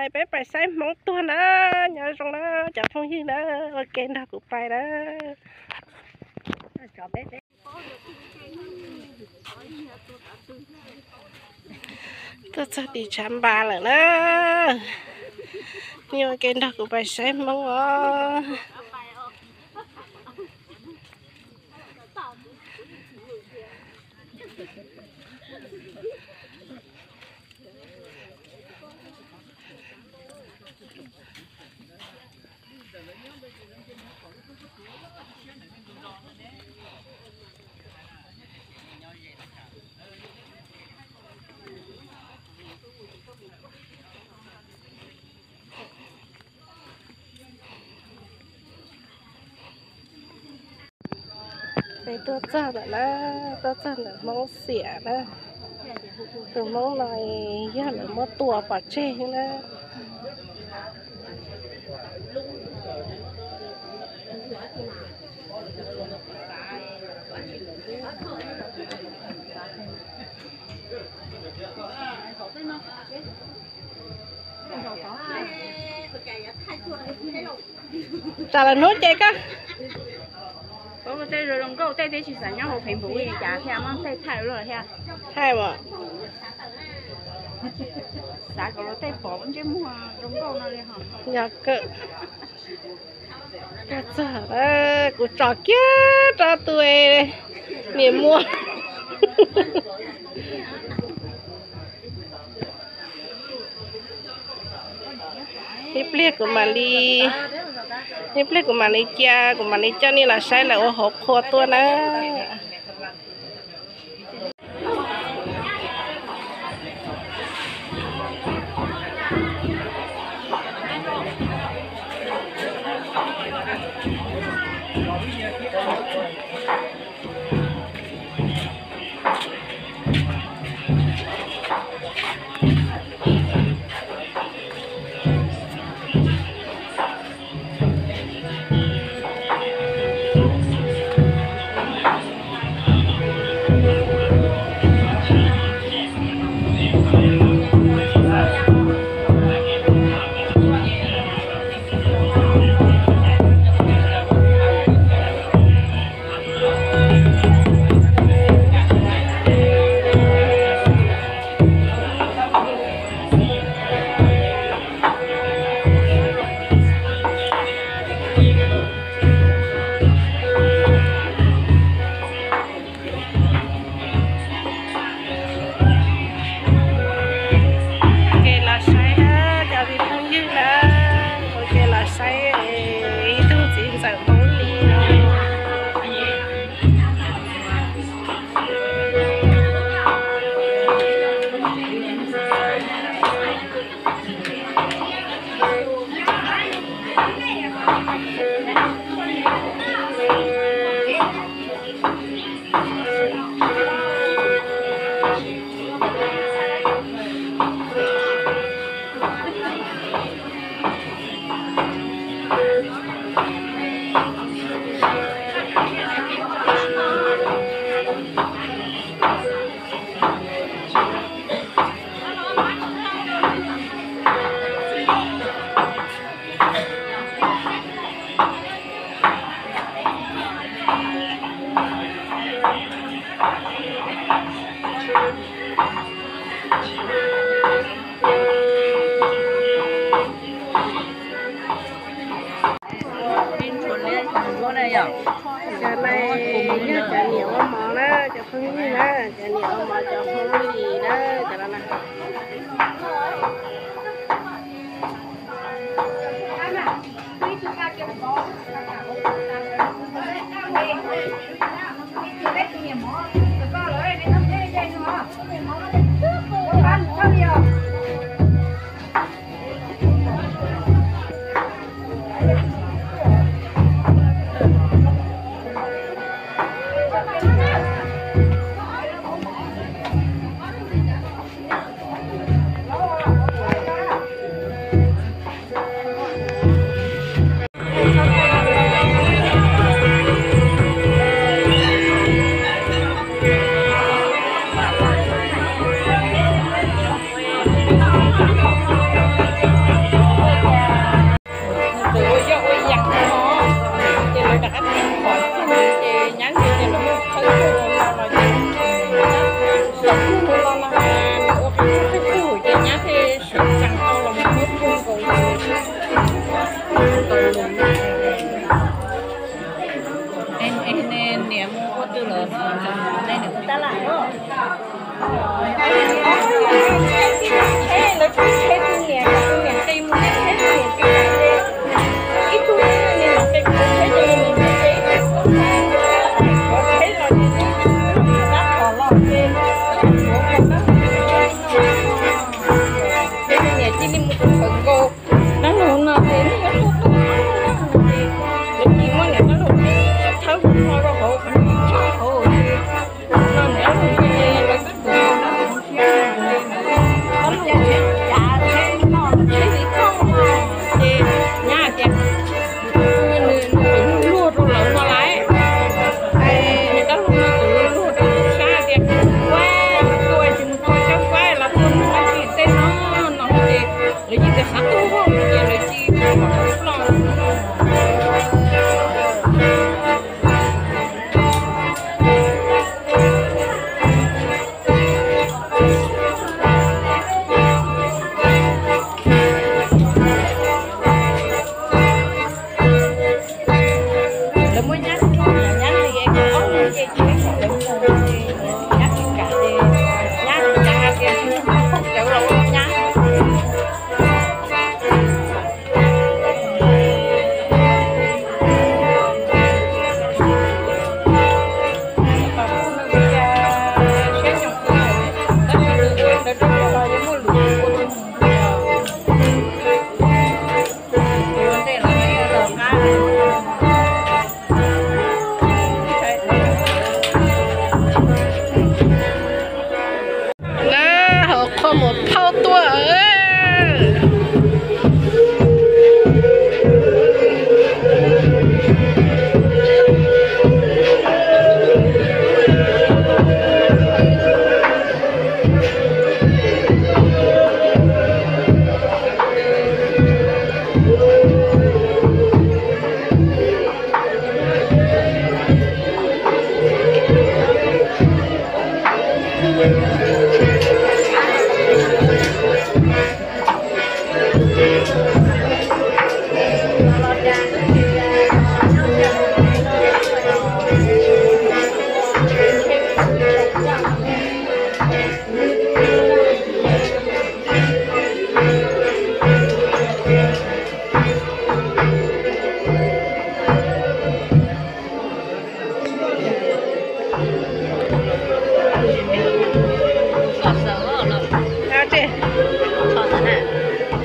Peb pais saib Hmoob tuag na, nyob zoo na cov phooj ywg na, ua ke nrog kuv pais na. Tuaj txog tim tshav npas lawm na, nej ua ke nrog kuv pais saib Hmoob os. Peb tuaj txog ntawm na, tuaj txog ntawm Hmoob Xiam na. Tus Hmoob no yog lawv muab tua pov tseg na. Tsam lawm hnub ces koj tej zoo nkauj tej twb tsis xav nyob hauv Facebook li cas thiaj muab tej thaij luaj thiab. Thaij mas. Xav kom luag tej pom ntsej muag zoo nkauj no li ho. Yog kawm. Tuaj txog, kuv tsom kiag rau tus niam muam. Ib pliag kuv mam li, ib pliag kuv mam li cia, kuv mam li coj nej los saib lawv ua hauv qhua tuaj na. Ua ke los saib na, cov me phooj ywg na, ua ke los saib ib tug txiv ntxawm Hmoob li no. Cov no yog cov niam ua mov na, cov phooj ywg na, cov niam ua mov, cov Hmoob li na, cov no na. Mus phauj tuaj.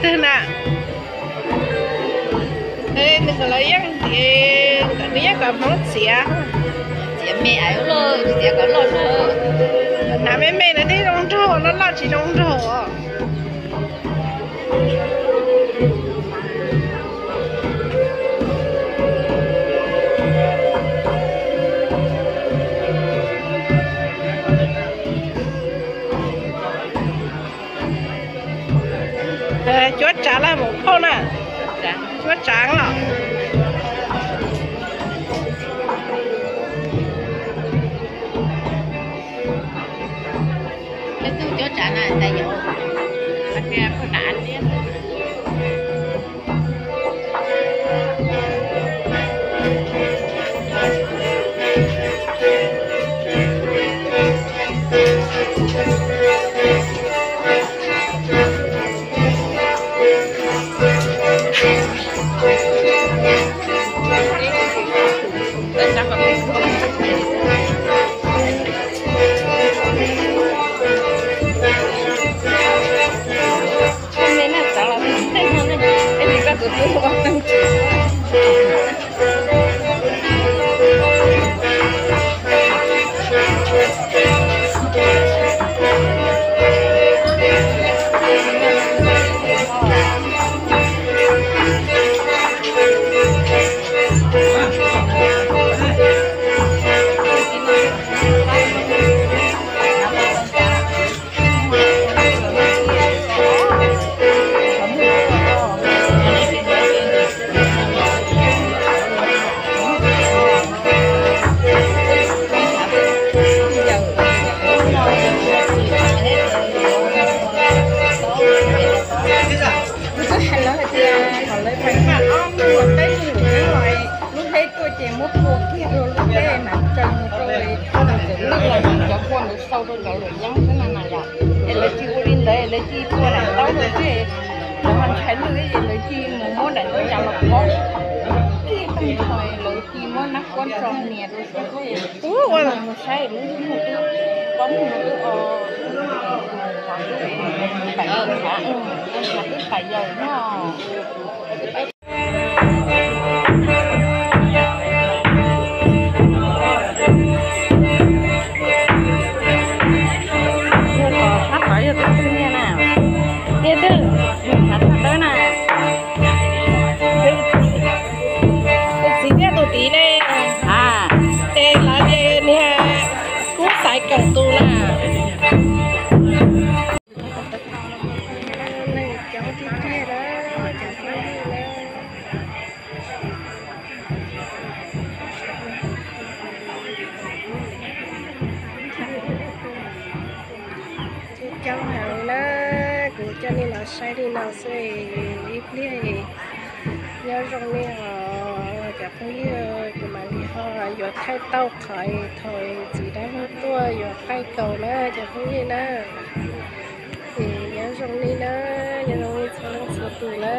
Twg na? Nws kom lawv yeej ntiav, nws yeej kom Hmoob txiav. Txiav me es loj, txiav kom loj. Hnav me me na thiaj zoo nraug, loj loj tsis zoo nraug. Cuab tsav los mus phauj na. Cuab tsav los. Leej twg cuab tsav na, tais yau. Kuv twb hais lawv hais tias kom lawv pais nqa ob lub luam teb lub lwm nyob los, lub hleb tuaj ces muab pua kiag rau lub hleb na, tso mus rau li, nws txawm lwj los cov kua ntawd sau rau cov luam yeeb xwb na na yom. Es lawv tsis ua li ntawd, lawv cia li pua daim ntaub rau xwb, lawv ho ntshai lwj es lawv cia li mus muab daim ntaub cas los pov kiag tag nrho, lawv cia li muab nab kuab tso nias rau xwb. Ua mus saib lub ntuj twb pob muag twb o, twb pais yaws no. Yog tom sab tod yog tus twg niaj na? Tiag twg? Yog hav tag dawb na. Tus txiv thiab tus tid ne? A, ces lawv tias niag kub xaiv kawm tus na. Neeg coob tiag tiag na, cov phooj ywg na. Coob coob heev li na, kuv coj nej los saib li no xwb, ib pliag nyob zoo nej os cov phooj ywg, kuv mam li ho yuav thaij tau qhov thaum txiv dab laug tuaj yuav qaij kaus na cov phooj ywg na. Es nyob zoo nej na, nyob zoo nej txhua leej txhua tus na.